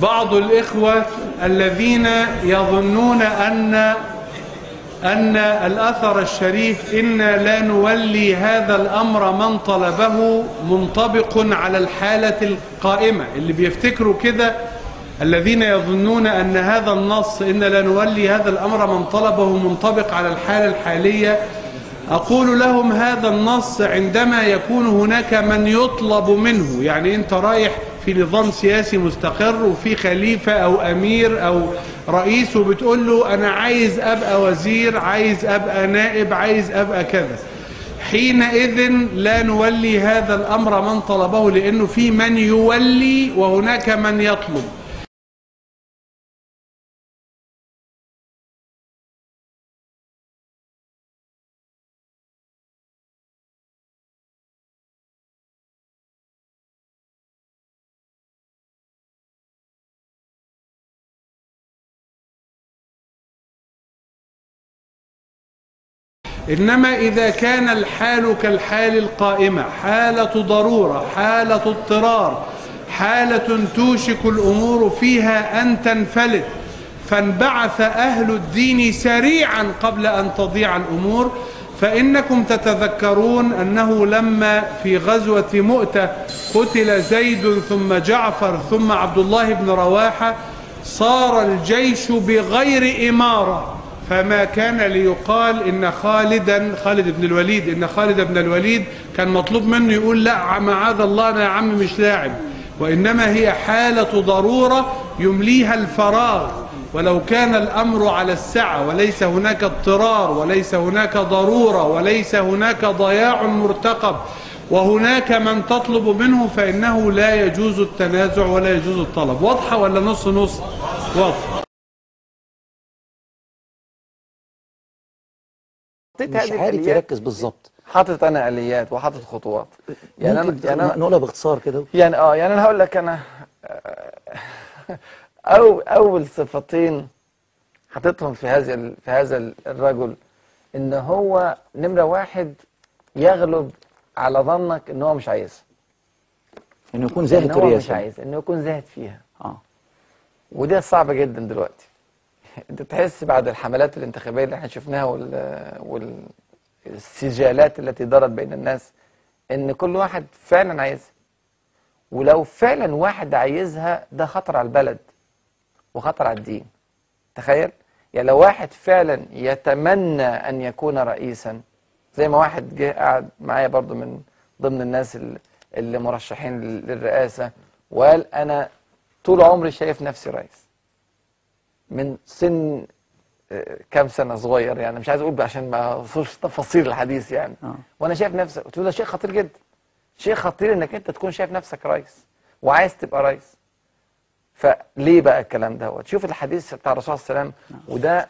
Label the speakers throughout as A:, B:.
A: بعض الإخوة الذين يظنون أن الأثر الشريف إنا لا نولي هذا الأمر من طلبه منطبق على الحالة القائمة، اللي بيفتكروا كده، الذين يظنون أن هذا النص إنا لا نولي هذا الأمر من طلبه منطبق على الحالة الحالية، أقول لهم هذا النص عندما يكون هناك من يطلب منه. يعني أنت رايح في نظام سياسي مستقر وفي خليفة أو أمير أو رئيس وبتقول له أنا عايز أبقى وزير، عايز أبقى نائب، عايز أبقى كذا، حينئذ لا نولي هذا الأمر من طلبه، لأنه في من يولي وهناك من يطلب. إنما إذا كان الحال كالحال القائمة، حالة ضرورة، حالة اضطرار، حالة توشك الأمور فيها أن تنفلت، فانبعث أهل الدين سريعا قبل أن تضيع الأمور. فإنكم تتذكرون أنه لما في غزوة مؤتة قتل زيد ثم جعفر ثم عبد الله بن رواحة، صار الجيش بغير إمارة، فما كان ليقال إن خالد بن الوليد، إن خالد بن الوليد كان مطلوب منه يقول لا معاذ الله أنا يا عم مش لاعب، وإنما هي حالة ضرورة يمليها الفراغ. ولو كان الأمر على السعة وليس هناك اضطرار وليس هناك ضرورة وليس هناك ضياع مرتقب وهناك من تطلب منه، فإنه لا يجوز التنازع ولا يجوز الطلب. واضحة ولا نص نص؟ واضحة.
B: مش عارف يركز بالظبط.
C: حاطط انا اليات وحاطط خطوات، يعني انا
B: نقولها باختصار كده.
C: يعني يعني انا هقول لك انا او اول صفتين حاططهم في هذا الرجل، ان هو نمره واحد يغلب على ظنك ان هو مش عايزها،
B: انه يكون زاهد في الرئاسة،
C: مش عايز، انه يكون زاهد فيها. وده صعب جدا دلوقتي. انت تحس بعد الحملات الانتخابية اللي احنا شفناها والسجالات التي دارت بين الناس، ان كل واحد فعلا عايزها. ولو فعلا واحد عايزها ده خطر على البلد وخطر على الدين. تخيل يعني لو واحد فعلا يتمنى ان يكون رئيسا، زي ما واحد جه قعد معايا برضو من ضمن الناس اللي مرشحين للرئاسة وقال انا طول عمري شايف نفسي رئيس من سن كام سنة صغير، يعني مش عايز اقول عشان ما اوصلش تفاصيل الحديث يعني. وانا شايف نفسي، قلت له ده شيء خطير جدا، شيء خطير انك انت تكون شايف نفسك رئيس وعايز تبقى رئيس. فليه بقى الكلام ده؟ شوف الحديث بتاع الرسول صلى الله عليه وسلم، وده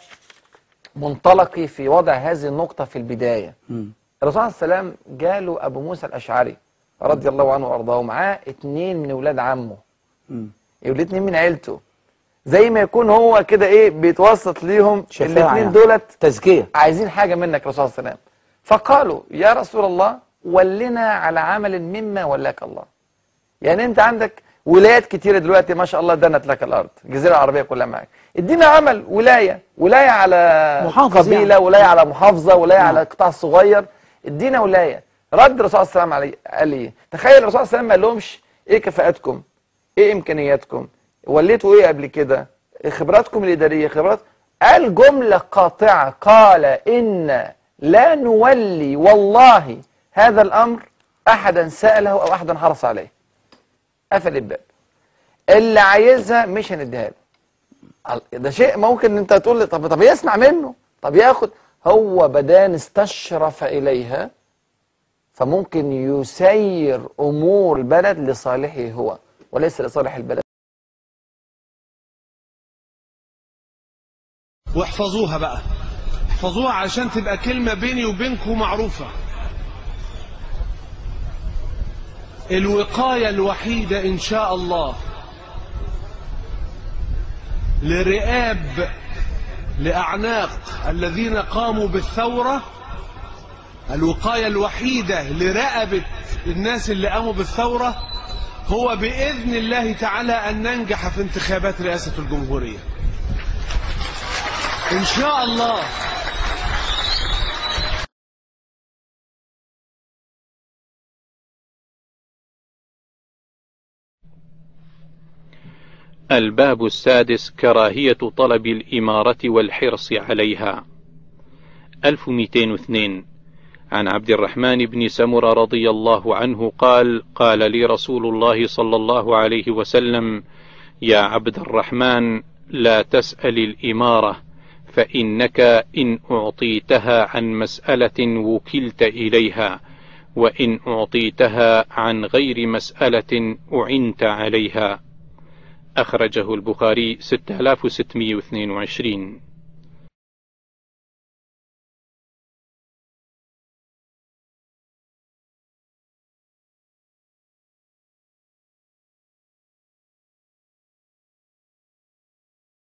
C: منطلقي في وضع هذه النقطة في البداية. الرسول صلى الله عليه وسلم جاله ابو موسى الاشعري رضي الله عنه وارضاه، معاه 2 من اولاد عمه، الاثنين من عيلته، زي ما يكون هو كده ايه بيتوسط ليهم الاثنين دولت
B: تزكيه،
C: عايزين حاجة منك الرسول صلى الله عليه وسلم. فقالوا يا رسول الله ولنا على عمل مما ولاك الله. يعني انت عندك ولايات كتيرة دلوقتي ما شاء الله دنت لك الارض، الجزيرة العربية كلها معاك، ادينا عمل، ولاية، ولاية على قبيلة، يعني ولاية على محافظة، ولاية على قطاع صغير، ادينا ولاية. رد الرسول صلى الله عليه وسلم عليه قال ايه؟ تخيل الرسول صلى الله عليه وسلم ما قال لهمش ايه كفاءتكم؟ ايه امكانياتكم؟ وليتوا ايه قبل كده؟ خبراتكم الادارية، خبرات. قال جملة قاطعه، قال ان لا نولي والله هذا الامر احدا ساله او احدا حرص عليه. قفل الباب. اللي عايزها مش هنديها له. ده شيء ممكن انت تقول لي طب يسمع منه، طب ياخد. هو بدان استشرف اليها، فممكن يسير امور البلد لصالحه هو وليس لصالح البلد.
A: واحفظوها بقى، احفظوها عشان تبقى كلمة بيني وبينكم معروفة. الوقاية الوحيدة إن شاء الله لرئاب، لأعناق الذين قاموا بالثورة، الوقاية الوحيدة لرقبة الناس اللي قاموا بالثورة هو بإذن الله تعالى أن ننجح في انتخابات رئاسة الجمهورية إن شاء الله.
D: الباب السادس: كراهية طلب الإمارة والحرص عليها. 1202 عن عبد الرحمن بن سمرة رضي الله عنه قال: قال لي رسول الله صلى الله عليه وسلم: يا عبد الرحمن، لا تسأل الإمارة، فإنك إن أعطيتها عن مسألة وكلت إليها، وإن أعطيتها عن غير مسألة أعنت عليها. أخرجه البخاري 6622.